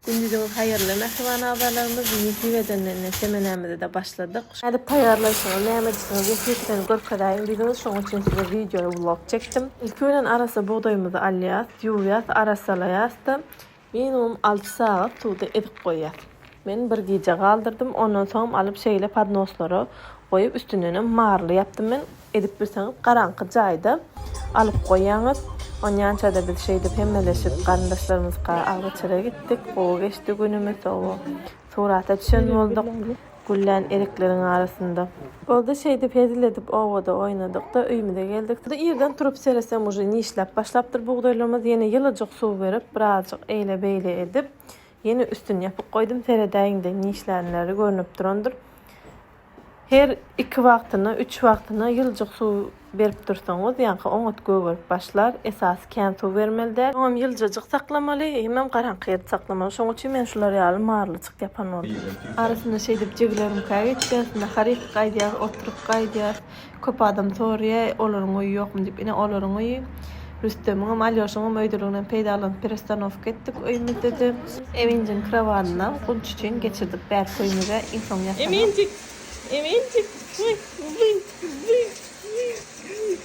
Gündiziňiz haýyrly mähriban agzalarymyz nesip edende ine semenämizi-de başladyk. Nädip taýýarlaýşyňyzy näme edişiňizi ýesir görkezäýiň diýdiňiz şoň üçin size wideo vlog çekdim. Ilki bilen arassa bugdaýymyzy alýas, ýuwýas, arassalaýas-da minimum alty sagat suwda ezip goýýas. Men bir gije galdyrdym, ondan soňam alyp şeýle podnoslara goýup üstündenem marly ýapdym men. Edip bilseňiz garaňky jaýda alyp goýýaňyz. Onýança-da biz şeýdip hemmeleşip garyndaşlarymyzka agzaçara gitdik. Gowy geçdi günümiz sowa surata düşen bolduk güllän erikleriň arasynda. Boldy şeýdip hezil edip obada oýnadykda öýümize geldik. Irden turup seretsem uje nişläp başlapdyr bugdaýlarymyz ýene ýylyjyk suw berip birazjyk eýle beýle edip ýene üstüni ýapyk goýdum seredäýiňde nişlänleri görnüp durandyr. Her iki wagtyna, üç wagtyna ýyljyk suw berip dursaňyz, ýaňky oňat gögerip başlar. Esasy kän suw bermeli däl. Soňam ýyljajyk saklamaly, hemem garaňky ýerde saklamaly. Şonuň üçin men şular ýaly marlyjyk ýapan boldum. Arasynda şeýdip jigilerimkä geçýäs, nahar iýip gaýdýas, oturyp gaýdýas. Köp adam soraýar, olaryň öýi ýokmy diýip. Ine, olaryň öýi. Rüstemiňem, Alýoşyňam öýdeliginem peýdalanyp perestanowka etdik öýümizde-de. Eminjiň krowadynam Gunç üçin geçirdik bärki öýümize, iň soň ýatana. Eminjik! Eminjik! Wyý! Wyý! Wyý! Wyý!